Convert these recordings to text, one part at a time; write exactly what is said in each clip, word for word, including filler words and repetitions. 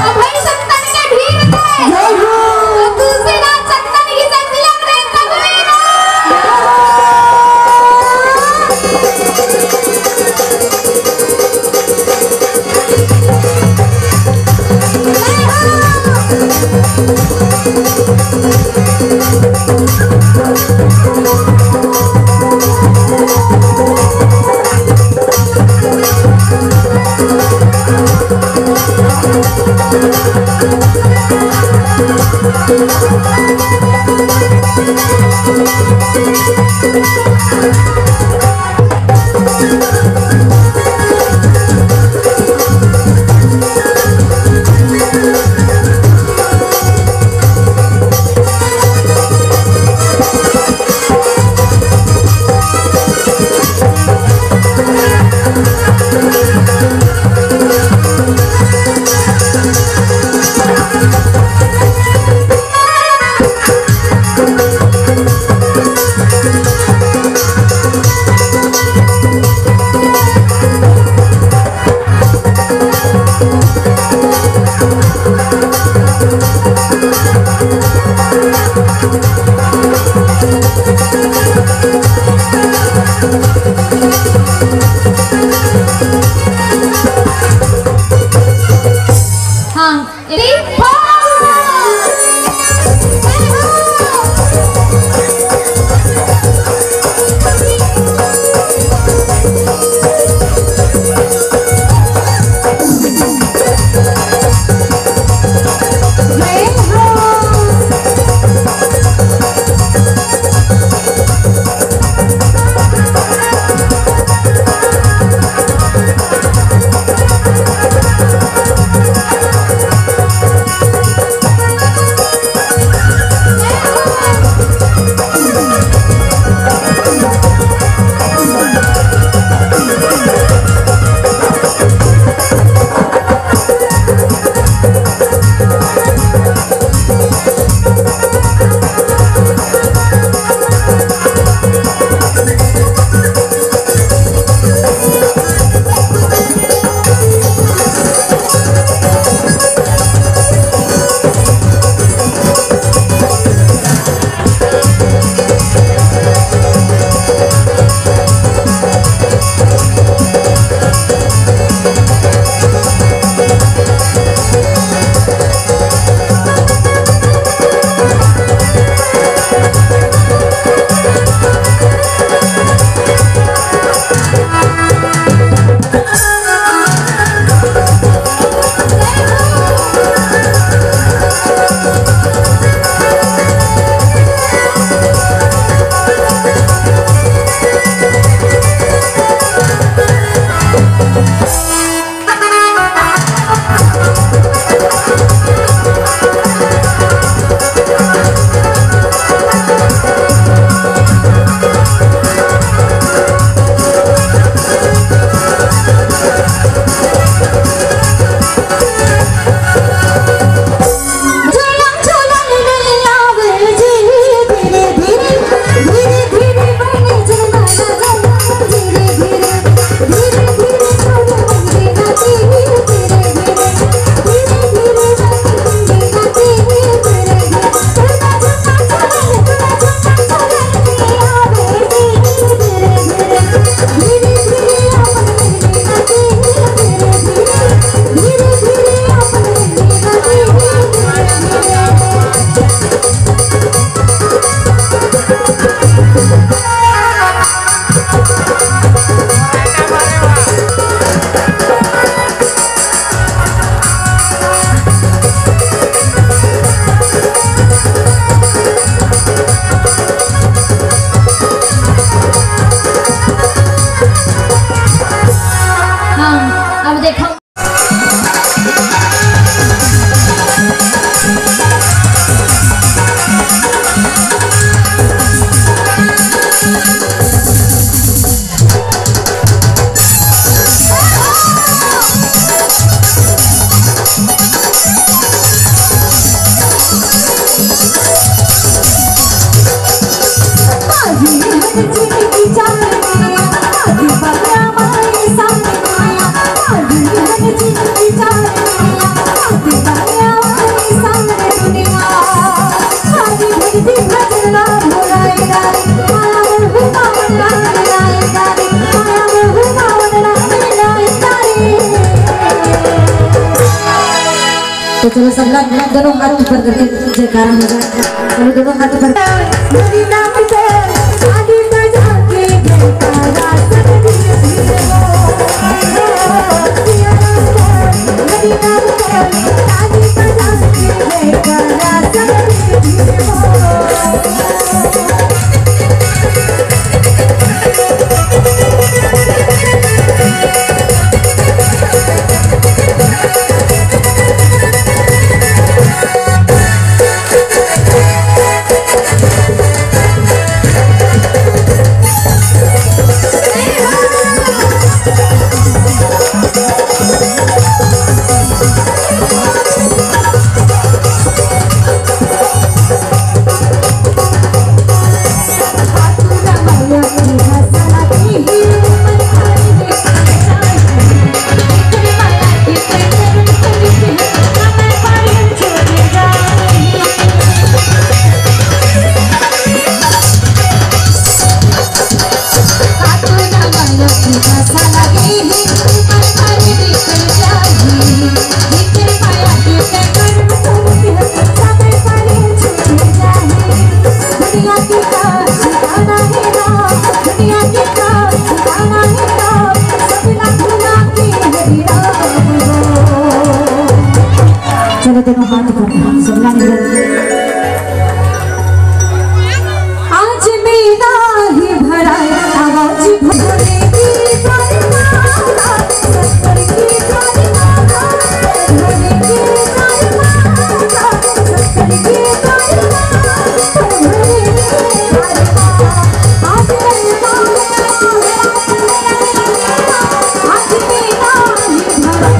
अभय सत्तन के भीड़ में। जय हो। तुलसीदास सत्तन की संगीत में तकबीर। चलो, सब लोग दोनों हाथ ऊपर करके जयकारा हो जाए। चलो, दोनों हाथ ऊपर। चलो, दोनों हाथ ऊपर, सब लोग। आज मेरा ही भरा आवाज भरने की फरमाना, शक्कर की फरमाना, भरने की फरमाना, शक्कर की फरमाना, भरने की फरमाना। आज मेरा, आज मेरा ही भरा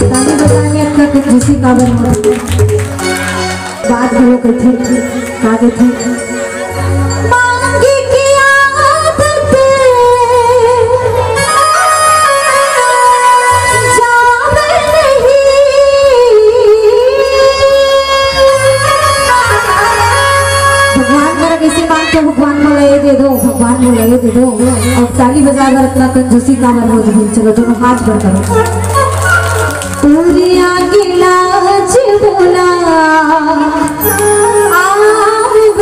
ताली बजाने का कुछ खुशी का बन रहा है। बात भी हो गई थी, आ गई थी। मांगी की आदत जावे नहीं। भगवान करा कैसे मांगते हो, भगवान मोला ये दे दो, भगवान मोला ये दे दो। अब ताली बजाकर इतना कंजूसी का मन हो रही। चलो, दोनों हाथ बढ़ करो। उरिया के लाज बोला आवे